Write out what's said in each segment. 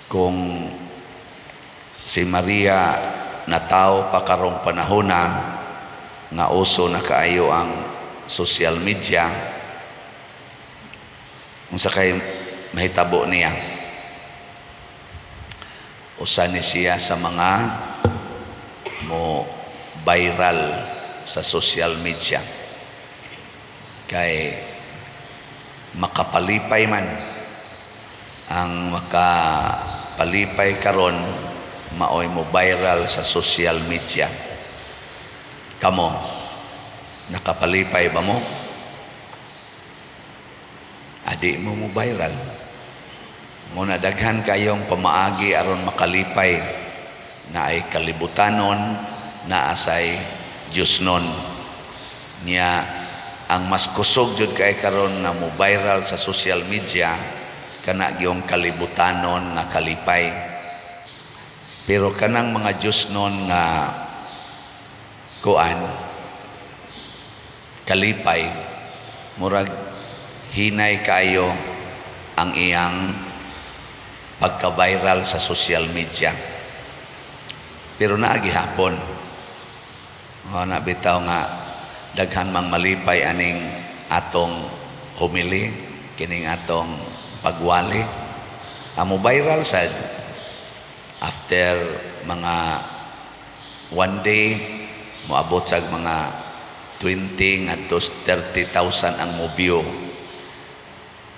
Kung si Maria natawo pa karong panahona nga uso na kaayo ang social media, unsa kay mahitabo niya? Usa ni siya sa mga mo viral sa social media kay makapalipay man. Ang makapalipay karon maoy mo viral sa social media. Kamo, nakapalipay ba mo? Adi mo mo viral mo na. Daghan kayong pamaagi aron makalipay, na ay kalibutanon, naa say Diyosnon niya. Ang mas kusog jud kay karon nga mo viral sa social media, kana gyung kalibutanon nga kalipay. Pero kanang mga Diyosnon nga kuan kalipay, murag hinay kaayo ang iyang pagka-viral sa social media. Pero naa gihapon o na bitaw nga daghan mang malipay aning atong homily, kining atong pagwali. Ang mo viral sad after mga one day, moabot sa mga 20 ngadto 30,000 ang mo view.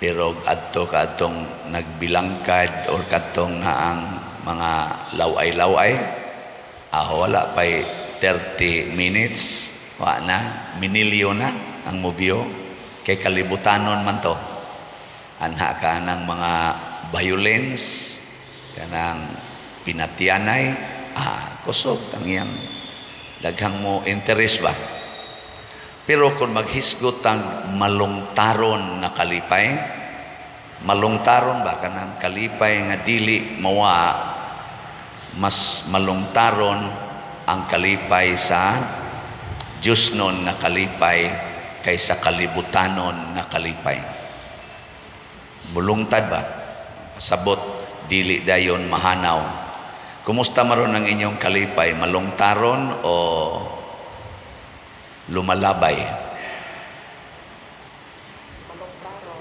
Pero adto kadtong nagbilangkad or kadtong naang mga laway-laway, wala pay 30 minutes, wa na, minilyo na ang mo view kay kalibutanon man to. Anha ka ng mga violence, kanang pinatyanay, kusog ang iyang daghang mo interest ba. Pero kung maghisgot ang malungtaron nga kalipay, malungtaron ba, kanang kalipay nga dili mawa, mas malungtaron ang kalipay sa Diyosnon nga kalipay kaysa kalibutanon nga kalipay. Mulungtad ba? Sabot, dili dayon mahanaw. Kumusta maron ang inyong kalipay? Malungtaron o lumalabay? Malungtaron.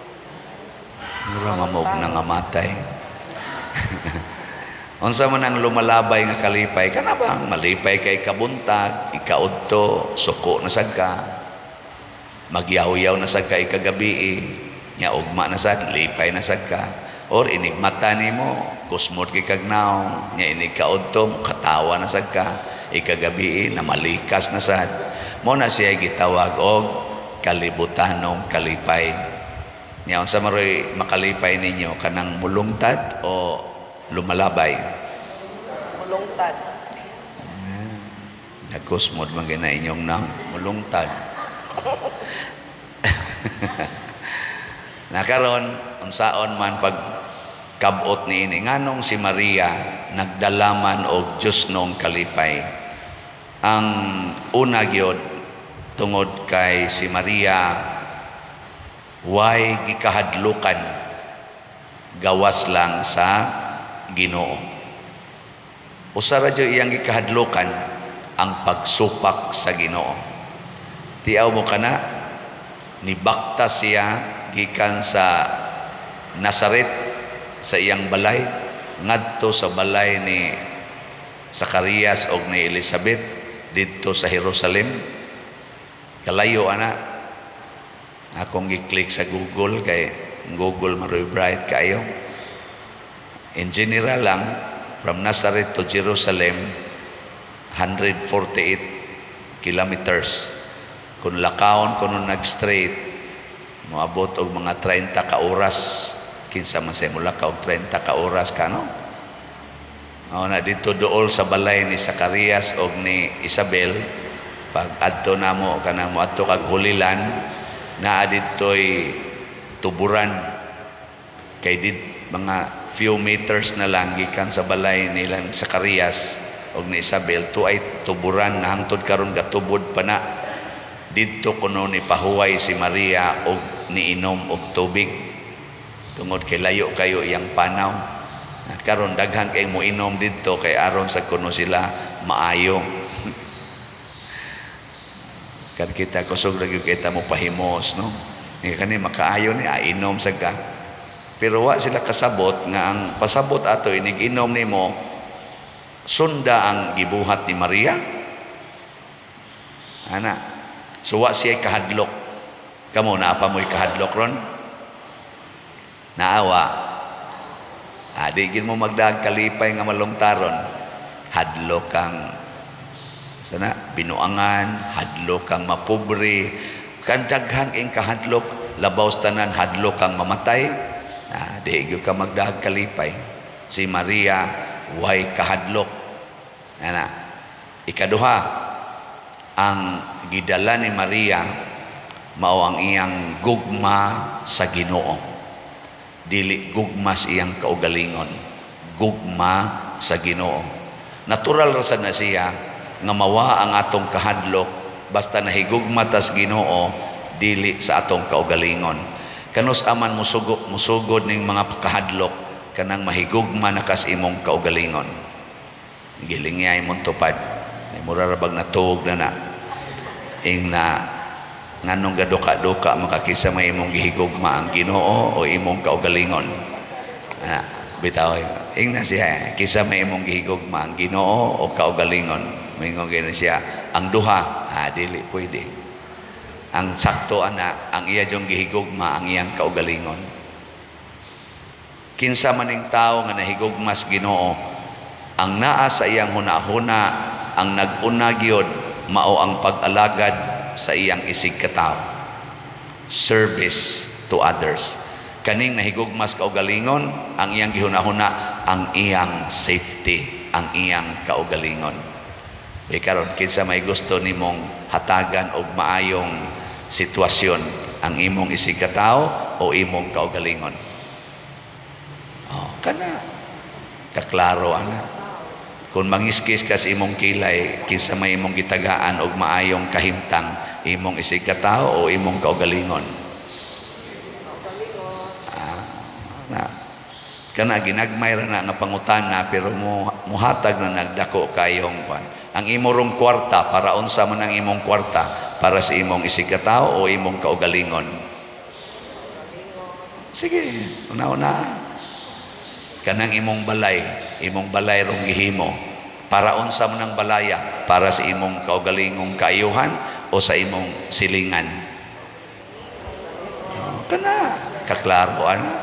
Mura mamog nangamatay. Unsa man ang lumalabay nga kalipay? Kana bang malipay kay kabuntag, ikaudto, suko na sad ka. Magyaw-yaw na sad ka ikagabi, nya ugma na sad, lipay na sad ka. Or inigmata nimo, kusmod kay kag nawong, nya inig kaudto, katawa na sad ka, ikagabi na malikas na sad. Mo na siya gitawag og kalibutanong kalipay. Nya unsa maroy makalipay ninyo, kanang mulungtad o lumalabay? Mulungtad. Nagkusmod man gina inyong nang mulungtad. Nakaron, unsaon man pag kabot niini, nganong si Maria nagdalaman og Diyosnong kalipay? Ang una gyud, tungod kay si Maria way gikahadlukan gawas lang sa Ginoo. Usa ra jud iyang gikahadlukan, ang pagsupak sa Ginoo. Tiaw mo kana, nibakta siya gikan sa Nazaret, sa iyang balay, ngadto sa balay ni Zacarias og ni Elizabeth didto sa Jerusalem. Kalayo ana. Akong gi-click sa Google kay Google maroy bright kaayo. In general lang, from Nazareth to Jerusalem, 148 kilometers. Kung lakawon kuno nag-straight, moabot og mga 30 ka oras. Kinsa man say molakaw og 30 ka oras kano? O na dito dool sa balay ni Zacarias og ni Isabel, pag adto namo kanang moadto kag Holy Land, naa didtoy tuburan kay did mga few meters na lang gikan sa balay nila ni Zacarias og ni Isabel to ay tuburan nga hangtod karon gatubod pa na. Didto kuno ni pahuway si Maria og niinom og tubig tungod kay layo kayo iyang panaw. Karon daghan kay mo inom didto kay aron sa kuno sila maayo. Kan kita kusog ra gyud kita mo pahimos, no? Nga kani makaayo ni, ah, inom sa ka. Pero wa sila kasabot nga ang pasabot ato, inig inom nimo, sunda ang gibuhat ni Maria. Ana. So wa siya kahadlok. Kamo, naa pa mo'y kahadlok ron? Naawa. Ah, di gid mo magdag kalipay nga malungtaron. Hadlok kang sana binuangan, hadlok kang mapobre, kan daghan kayong kahadlok, labaw sa tanan, hadlok kang mamatay. Ah, di gyud ka magdag kalipay. Si Maria way kahadlok. Ana. Ikaduha, ang gidala ni Maria mao ang iyang gugma sa Ginoo. Dili gugma sa iyang kaugalingon, gugma sa Ginoo. Natural ra sad na siya nga mawa ang atong kahadlok basta nahigugma tas Ginoo, dili sa atong kaugalingon. Kanus aman musugo, musugod ning mga kahadlok kanang mahigugma na kas imong kaugalingon. Giling imong tupad. Ay, mura ra bag natuog na na. Ing na nganong gaduka-duka makakisa may imong gihigugma, ang Ginoo o imong kaugalingon? Ah, bitaw, ing na siya, kisa may imong gihigugma, ang Ginoo o kaugalingon? Moingon gyud siya, ang duha. Ah, dili pwede. Ang sakto ana, ang iya jung gihigugma ang iyang kaugalingon. Kinsa maning tao nga nahigugma sa Ginoo, ang naa sa iyang hunahuna, ang nag-una gyud mao ang pag-alagad sa iyang isig katawo, service to others. Kaning nahigugmas kaugalingon, ang iyang gihunahuna ang iyang safety, ang iyang kaugalingon. E karon, kinsa may gusto nimong hatagan og maayong sitwasyon, ang imong isig katawo o imong kaugalingon? Oh, kana kaklaro ana. Kung mangiskis ka sa imong kilay, kinsa may imong gitagaan og maayong kahimtang, imong isig katawo o imong kaugalingon? Ah, na kana ginagmay ra na nga pangutana, pero mo muhatag na nagdako kayong kwan. Ang imo rong kwarta, para unsa man ang imong kwarta? Para sa imong isig katawo o imong kaugalingon? Sige, una-una. Kanang imong balay rong gihimo, para unsa man ang balaya? Para sa imong kaugalingong kaayuhan o sa imong silingan? Oh, kana kaklaro ana.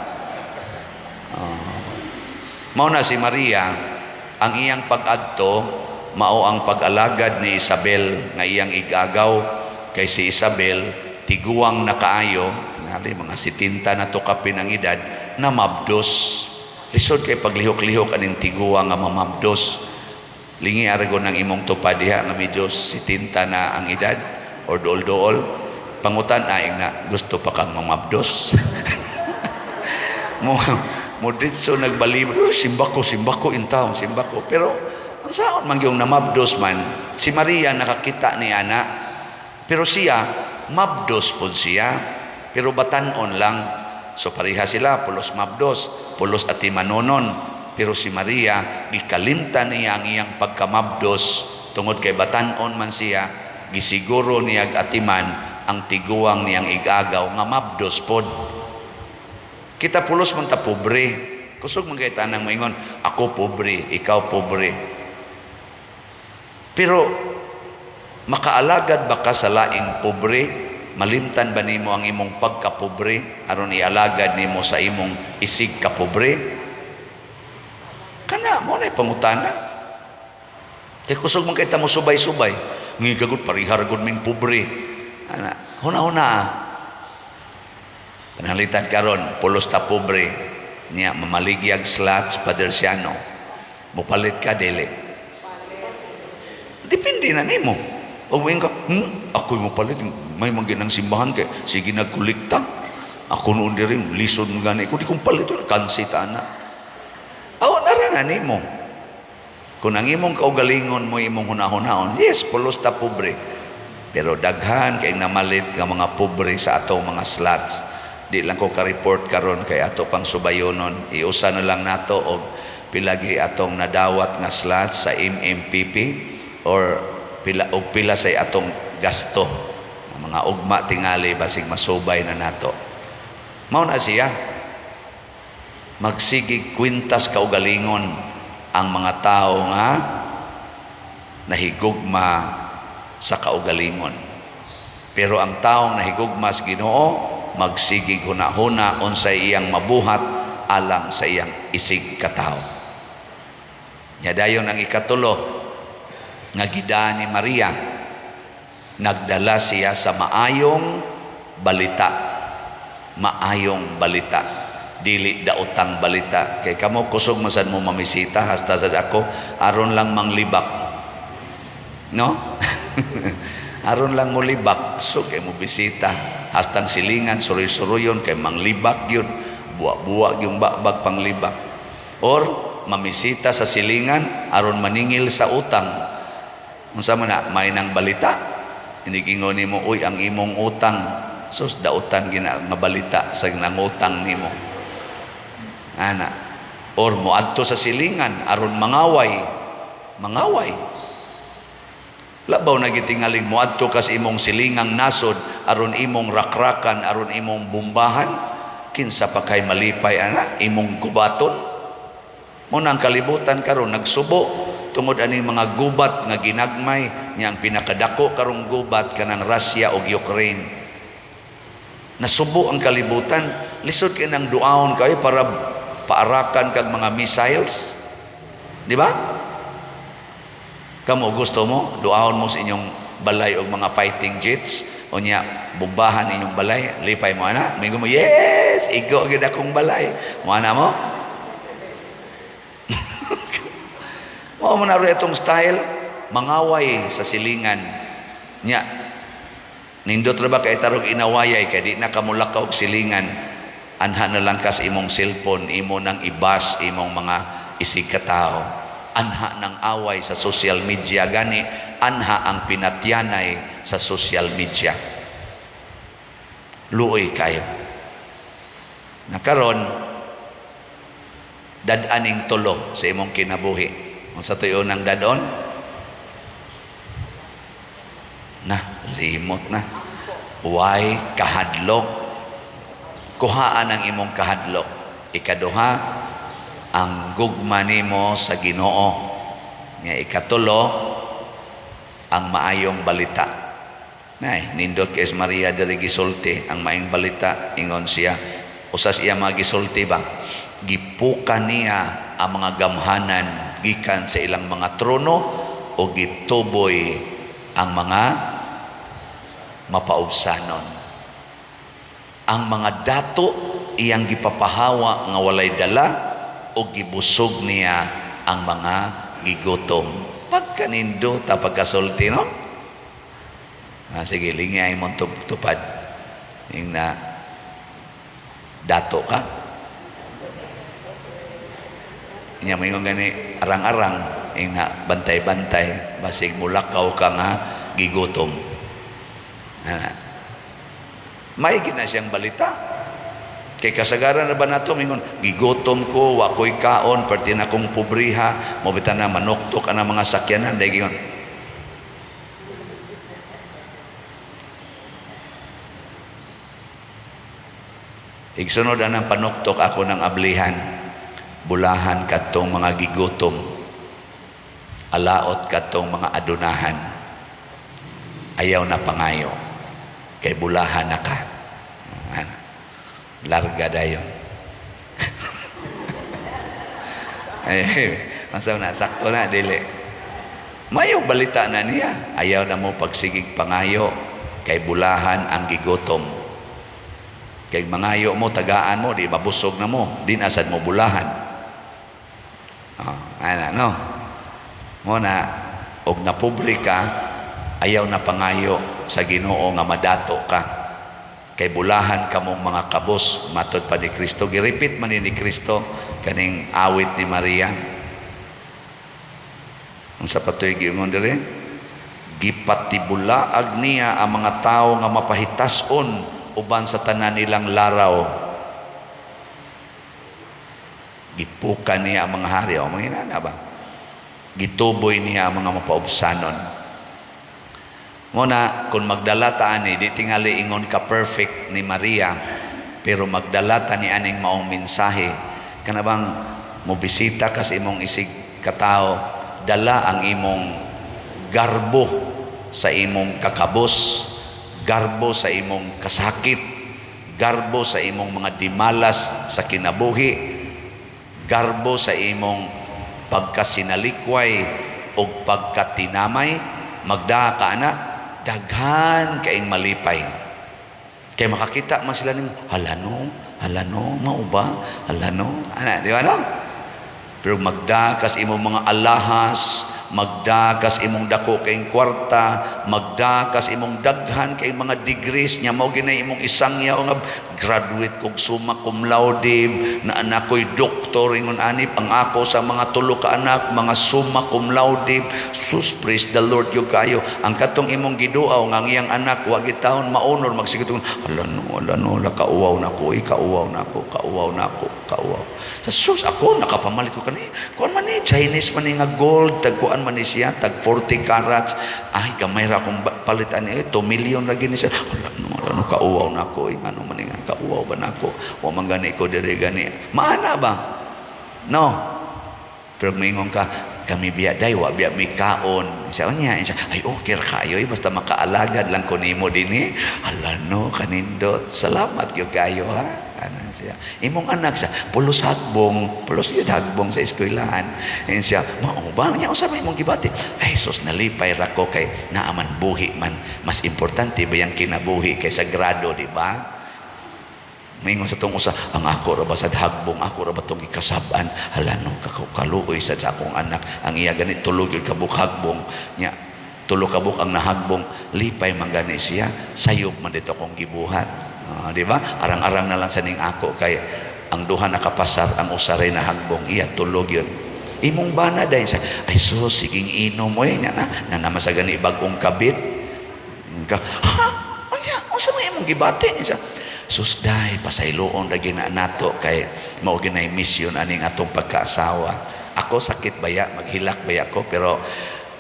Oh. Mao na si Maria, ang iyang pag-adto mao ang pag-alagad ni Isabel nga iyang igagaw, kay si Isabel tiguang na kaayo, tingali mga 70 na to kapin ang edad, na mabdos. Lisod kay paglihok-lihok aning tiguang nga mamabdos. Lingi aragon ng imong tupad diha nga medyo 70 na ang edad or dool-dool. Pangutan ay na gusto pa kang mamabdos? Mo mo ditso nagbalibro, simbako, simbako in town, simbako. Pero ang saon man yung namabdos man, si Maria nakakita ni ana. Pero siya, mabdos pod siya. Pero batanon lang. So pareha sila, pulos mabdos, pulos atimanonon. Pero si Maria, gikalimtan niya ang iyang pagkamabdos tungod kay batanon man siya, gisiguro niya atiman ang tiguang niyang igagaw nga mabdos pod. Kita pulos man ta pobre. Kusog man kay tanang moingon, "Ako pobre, ikaw pobre." Pero makaalagad ba ka sa laing pobre? Malimtan ba nimo ang imong pagkapobre aron ialagad nimo sa imong isig kapobre? Kana mo na pangutana. Kay kusog man kay ta mo subay-subay. Ngigagod parihar gud ming pobre. Ana, huna-huna. Pananglitan karon, pulos ta pobre. Niya mamaligyag slots Padersiano. Mupalit ka, dili? Depende na nimo. O moingon ka, ako'y mupalit, may mga ng simbahan kay sige nagkolekta. Ako noon diri lisod mo gani ko, di kong palit, kansi ta na. Aw, nara na nimo. Kung ang imong kaugalingon mo imong hunahunaon, yes, pulos ta pobre. Pero daghan kay namalit nga mga pobre sa atong mga slots. Di lang ko ka-report karon kay ato pang subayonon. Iusa na lang nato og Pila gyud atong nadawat nga slot sa MMPP or pila og pila say atong gasto. Mga ugma tingali, basig masubay na nato. Mao na siya. Magsigig kwintas kaugalingon ang mga tao nga nahigugma sa kaugalingon. Pero ang taong nahigugma sa Ginoo, magsigig huna-huna unsay iyang mabuhat alang sa iyang isig katawo. Nya dayon ang ikatulo nga gida ni Maria, nagdala siya sa maayong balita. Maayong balita, dili daotang balita. Kay kamo, kusog man sad mo mamisita, hasta sad ako, aron lang manglibak. No? Aron lang mo libak, so kay mo bisita. Hastang silingan, suroy-suroyon, kay manglibak yun. Buwa-buwa yung babag panglibak. Or mamisita sa silingan, aron maningil sa utang. Unsa man na, may nang balita. Inigingon nimo, "Uy, ang imong utang." Sus, dautan gina nga balita sa nangutang nimo. Ana. Or moadto sa silingan aron mangaway. Mangaway. Labaw na gitingaling moadto ka sa imong silingang nasod aron imong rakrakan, aron imong bumbahan, kinsa pa kay malipay ana imong gubaton. Mo na ang kalibutan karon nagsubo tungod aning mga gubat nga ginagmay niya. Ang pinakadako karong gubat kanang Russia ug Ukraine. Nasubo ang kalibutan. Lisod kay nang duaon kayo para paarakan kag mga missiles. Di ba? Kamo, gusto mo duaon mo sa inyong balay og mga fighting jets, o nya bombahan inyong balay, lipay mo ana? Mingon mo, "Yes, igo gid akong balay." Mo ana mo? Mao man na itong style, mangaway sa silingan. Nya, nindot ra ba kay tarog inawayay kay di na kamulakaw og silingan? Anha na lang kas imong cellphone, imo nang ibas imong mga isig katao. Anha ng away sa social media gani, anha ang pinatyanay sa social media. Luoy kayo. Nakaron, dad-aning tulo sa imong kinabuhi. Unsa to'y unang dadon? Na, limot na. Why kahadlok? Kuhaan ang imong kahadlok. Ikaduha, ang gugma nimo sa Ginoo. Nga ikatulo, ang maayong balita. Nay, nindot kay Maria diri gisulti ang maayong balita, ingon siya. Usas iya mga gisulti ba? Gipuka niya ang mga gamhanan gikan sa ilang mga trono o gituboy ang mga mapaubsanon. Ang mga dato iyang gipapahawa nga walay dala o gibusog niya ang mga gigutom. Pagkanindota pagkasulti, no? Ah, sige, lingay mong tupad. Yung na dato ka. Inya mo yung gani arang-arang, yung na bantay-bantay, basig mulakaw ka nga gigutom. Ana. May gina siyang balita. Kay kasagaran na ba nato mingon, "Gigutom ko, wa ko'y kaon, perti na kong pobriha," mo bitan na manuktok ang mga sakyanan, dahil gingon. Igsunod ang panuktok ako ng ablihan, bulahan kadtong mga gigutom, alaot kadtong mga adunahan, ayaw na pangayo, kay bulahan na ka. Ano? Larga dayon. Ay, masa na, sakto na, dili. Mayo balita na niya. Ayaw na mo pagsigig pangayo, kay bulahan ang gigutom. Kay mangayo mo, tagaan mo, di mabusog na mo, di nasad mo bulahan. Oh, ana, no? Mo na, og napobre ka, ayaw na pangayo sa Ginoo nga madato ka. Kay bulahan kamong mga kabos, matod pa ni Kristo. Girepeat man ni Kristo kaning awit ni Maria. Unsa pa to'y giingon diri? Gipatibulaag niya ang mga tawo nga mapahitason uban sa tanan nilang laraw. Gipukan niya ang mga hari o mga inana ba. Gituboy niya ang mga mapaubsanon. Muna, kung magdala ta ani, di tingali ingon ka perfect ni Maria, pero magdala ta ni aning maong mensahe, kana bang mobisita ka sa imong isig katao, dala ang imong garbo sa imong kakabos, garbo sa imong kasakit, garbo sa imong mga dimalas sa kinabuhi, garbo sa imong pagkasinalikway o pagkatinamay, magdaa ka ana, daghan kaing malipay. Kay makakita man sila nimo, "Hala no, hala no, mao ba? Hala no." Ana, di ba no? Pero magdaa kas imong mga alahas, magdakas imong dako kayong kwarta, magdakas imong daghan kay mga degrees nya mao ginay imong isangyaw nga graduate kog summa cum laude, na anak ko'y doktor ingon ani, ang ako sa mga tulo ka anak mga summa cum laude. Sus, praise the Lord gyud kayo. Ang katong imong giduaw nga ang iyang anak wa gitawon ma-honor, magsigit, "Hala no, hala no, la kauwaw na ko, eh, kauwaw na ko, kauwaw na ko, kauwaw." Sa sus, ako nakapamalit ko kani kuan man ni Chinese man ni nga gold, tag kuan man ni siya, tag 40 carats. Ay, gamay ra akong palit ani, eh, 2 million ra gini siya. Hala no, hala no, kauwaw na ko, eh, ano man ni nga kauwaw ba nako, wa man gani ko diri gani maana ba no. Pero maingon ka, "Kami biya day, wa biya mi kaon." Siya, unya, siya, "Ay, okay ra kayo, eh, basta makaalagad lang ko nimo dinhi." "Hala no, kanindot. Salamat gyud kayo, ha." Ana siya. Imong anak sa pulos hagbong, pulos yun hagbong sa eskwelahan. And siya, "Mao ba? Nya unsa may imong gibati?" "Ay, sus, nalipay ra ko kay naaman buhi man. Mas importante ba yang kinabuhi kaysa grado, di ba?" Maingon sa tong usa, "Ang ako ra ba sad hagbong, ako ra ba tong gikasab-an? Hala no, kaluoy sad sa akong anak. Ang iya gani tulo gyud ka hagbong nya, tulo ka ang nahagbong, lipay man gani siya, sayop man dito akong gibuhat." Ah, di ba? Arang-arang na lang sa ning ako kay ang duha nakapasar, ang usa ray nahagbong, iya tulo gyud. Imong bana dahil sa, "Ay sus, siging inom oy," nya na, na naman sa gani bagong kabit. Ka, "Ha? Anya, unsa may imong gibati?" Siya, "Sus day, pasayloon ra gina nato kay mao ginay mission aning atong pagkaasawa." Ako sakit baya, maghilak baya ko, pero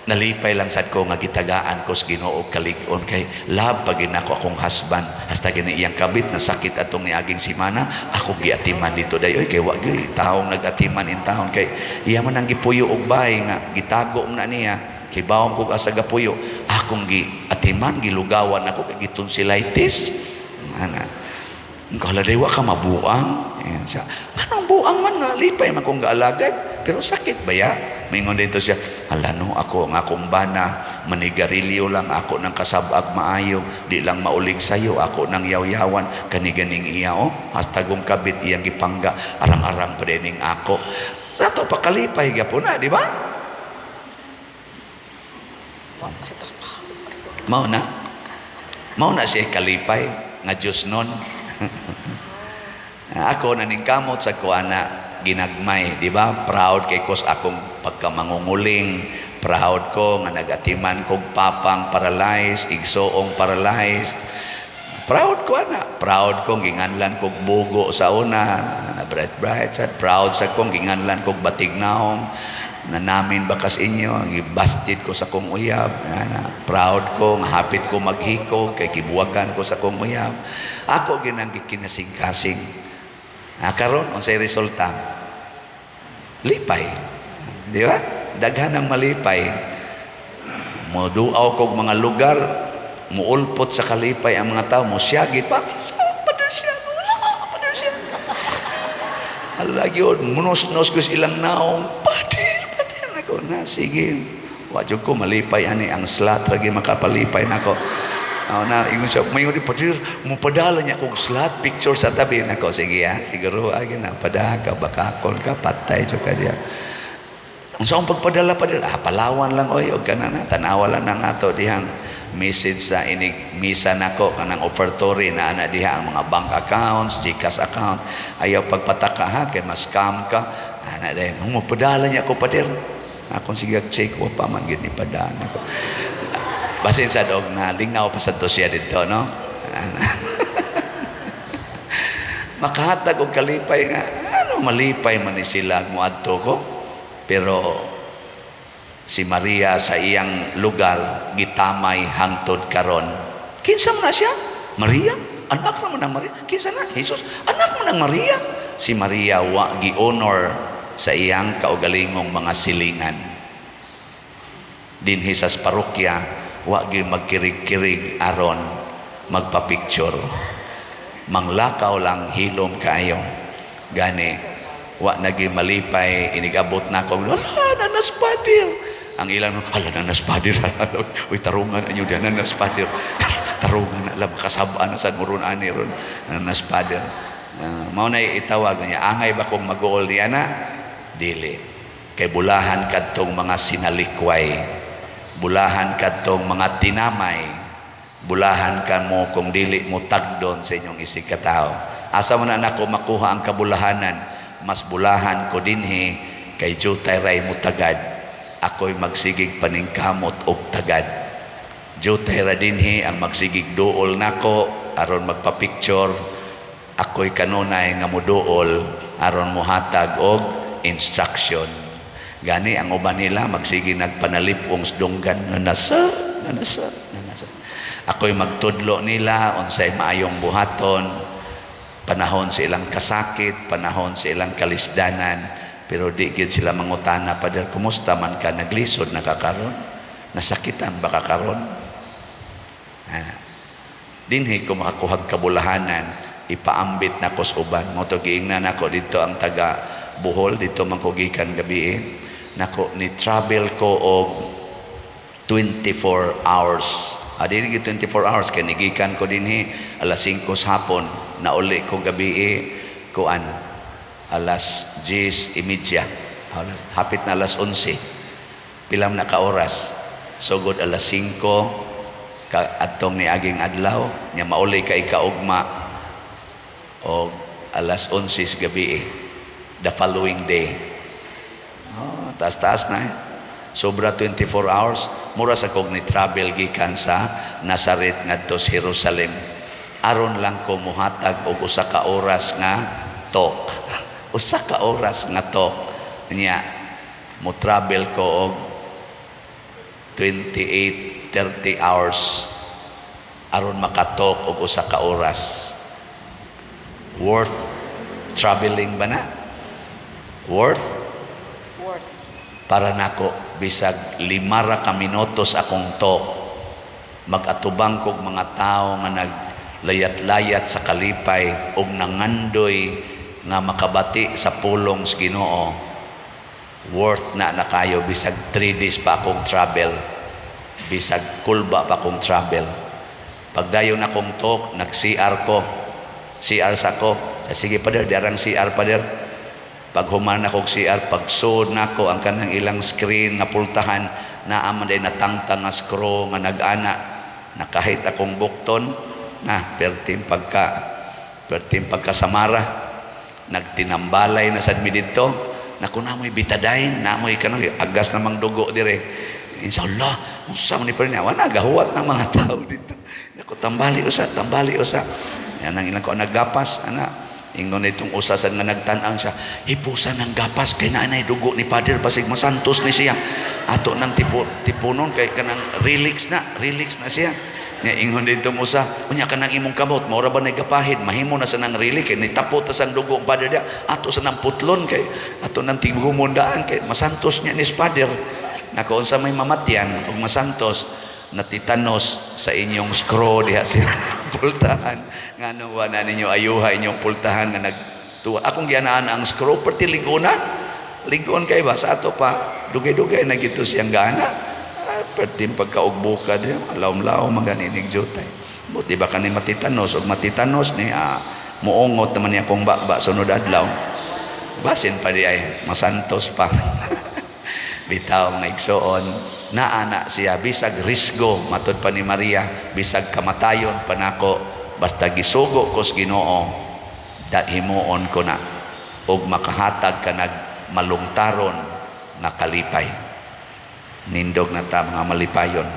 nalipay lang sad ko nga gitagaan ko sa Ginoo kalig-on kay love pa ginako akong husband. Hasta gini iyang kabit na sakit atong niaging simana, akong giatiman dito day oy, kay wa gyud taong nagatiman in taon kay iya man ang gipuyo og bahay nga gitago na niya kay bawom kog asa gapuyo, akong giatiman, gilugawan ako kay gitonsillitis ana. Kala day wa ka mabuang. Ayan siya. Anong buang man nga lipay man kong gaalagad, pero sakit ba ya? Mingon dito siya, "Hala no, ako ang akong bana, manigarilyo lang ako ng kasabag maayo, di lang maulig sayo, ako nang yaw-yawan, kani ganing iya oh, hasta gong kabit iyang gipangga, arang-arang pa din ako." Sa to pakalipay gyapon na, di ba? Wa sa trabaho. Mao na. Mao na siya kalipay nga Diyos nun. Ako naningkamot sa kuana ginagmay, di ba? Proud kay ko sa akong pagkamangunguling. Proud ko nga nagatiman kog papang paralyzed, igsoong paralyzed. Proud ko ana. Proud ko ginganlan kog bugo sa una, na bright bright sad. Proud sa kong ginganlan kog batignaong na namin bakas inyo, gibasted ko sa kong uyab. Ana, proud ko nga hapit ko maghikog kay gibuwagan ko sa kong uyab. Ako ginang gikinasing-kasing. Ah, karon unsay resulta? Lipay. Di ba? Daghan ang malipay. Moduaw kog mga lugar, muulpot sa kalipay ang mga tao, mosyagit pa. "Pader siya, wala ka, pader siya." Hala gyud, munos-nos ko sa ilang naong. "Pader, pader." Nako na, sige. Wa jud ko malipay ani ang slot ra gyud makapalipay nako. Oh, na ingon siya, maingon di, "Pader, mupadala niya kog slot picture sa tabi nako." "Sige ha, siguro ay na pada ka bakakon ka patay jud ka diya." "Unsa akong pagpadala, pader?" "Ah, Palawan lang oy, og kana na tanawa lang na ato dihang message sa inig misa nako kanang offertory na ana diha ang mga bank accounts, GCash account. Ayaw pagpataka ha kay ma-scam ka." Ana din, "Mo padala niya ako, pader." Akong sige check, wa pa man gid ni padala nako. Basin sa dog na lingaw pa sa to siya dito, no? Ana. Makahatag og kalipay nga ano. Ngano malipay man ni sila moadto ko? Pero si Maria sa iyang lugar gitamay hangtod karon. Kinsa man na siya? Maria? Anak naman ng Maria. Kinsa na? Jesus. Anak man ng Maria. Si Maria wa gi-honor sa iyang kaugalingong mga silingan. Dinhi sa parokya, wa gi magkirig-kirig aron magpa-picture. Manglakaw lang, hilom kaayo. Gani, wa nagi malipay inigabot na ako. "Wala na nas pader." Ang ilang, "Hala na nas pader. Uy, tarungan anyo diyan na nas pader. Tarungan na lang kasabaan na sad mo ron ani ron nas pader." Mao na itawag niya, angay ba kong mag-uol niya na? Dili. Kay bulahan kadtong mga sinalikway. Bulahan kadtong mga tinamay. Bulahan ka mo kung dili mo tagdon sa inyong isig katao. Asa man na nako makuha ang kabulahanan? Mas bulahan ko dinhi kay jutay ray mo tagad. Ako'y magsigig paningkamot og tagad. Jutay ra dinhi ang magsigig duol nako aron magpa-picture. Ako'y kanunay nga moduol aron mohatag og instruction. Gani ang uban nila magsige nagpanalipong sa dunggan na nasa, na nasa, na nasa. Ako'y magtudlo nila unsay maayong buhaton panahon sa ilang kasakit, panahon sa ilang kalisdanan, pero di gid sila mangutana, "Pader, kumusta man ka? Naglisod na ka karon? Nasakitan ba ka karon?" Ah. Dinhi ko makakuhag kabulahanan, ipaambit na ko sa uban. Mao to giingnan nako dito ang taga Bohol, dito man ko gikan gabi eh. Nako ni travel ko og 24 hours. Ah, dili gyud 24 hours kay nigikan ko dinhi alas 5 sa hapon, nauli ko gabi eh, kuan, alas 10:30. Hapit na alas 11. Pilam na ka oras? Sugod alas 5 ka adtong niaging adlaw, nya mauli ka ikaugma og alas 11 sa gabi eh, the following day. Oh, taas-taas na eh. Sobra 24 hours, mura sa kog ni travel gikan sa Nazaret ngadto sa Jerusalem. Aron lang ko muhatag og usa ka oras nga talk. Usa ka oras nga talk. Nya mo travel ko og 28, 30 hours aron makatalk og usa ka oras. Worth traveling ba na? Worth? Worth. Para nako bisag 5 ra ka minutos akong talk, mag-atubang kog mga tao nga naglayat-layat sa kalipay og nangandoy nga makabati sa pulong sa Ginoo, worth na na kayo bisag 3 days pa akong travel, bisag kulba pa akong travel. Pagdayon akong talk, nag CR ko, CR sa ko sa, "Sige pader, darang CR, pader." Pag human ako CR, pag sud nako ang kanang ilang screen nga pultahan, naa man day natangtang nga screw nga nag-ana na kahit akong bukton na perting pagkasamara, nagtinambalay na sad mi didto. Naku, namoy Betadine, namoy kanang agas namang dugo dire. Inshallah, unsa man ni niya, wala gahuwat ng mga tao dito. Naku, tambali usa, tambali usa. Yan ang ilang ko naggapas, ana. Ingon itong usa sa nga nagtan-ang siya, "Hipusan ng gapas kay naanay dugo ni Father, basig masantos ni siya. Ato nang tipo, tipunon kay kanang relax na siya." Nya ingon dito usa, "Unya kanang imong kamot, mao ra ba nagapahid, mahimo na sa nang relic kay nitapot ta sang dugo Father dia, ato sa nang putlon kay ato nang tigumundaan kay masantos niya ni Father." Nako, unsa may mamatyan ug masantos, natitanos sa inyong screw diha sila pultahan. Ngano wa na ninyo ayuha inyong pultahan nga nagtuwa? Akong gianaan ang screw perti liguna. Ligon kay ba sa ato pa dugay-dugay na gito siyang gana. Ah, perti pagkaugbuka diha, lawom-lawom maganinig jutay. Buti ba kani matitanos ug matitanos ni muungot naman niya akong baba sunod adlaw. Basin pa di ay masantos pa. Bitaw, mga igsoon, naana siya bisag risgo, matod pa ni Maria, bisag kamatayon pa nako, basta gisugo ko sa Ginoo, da himuon ko na ug makahatag ka nag malungtaron nga kalipay. Nindog na ta mga malipayon.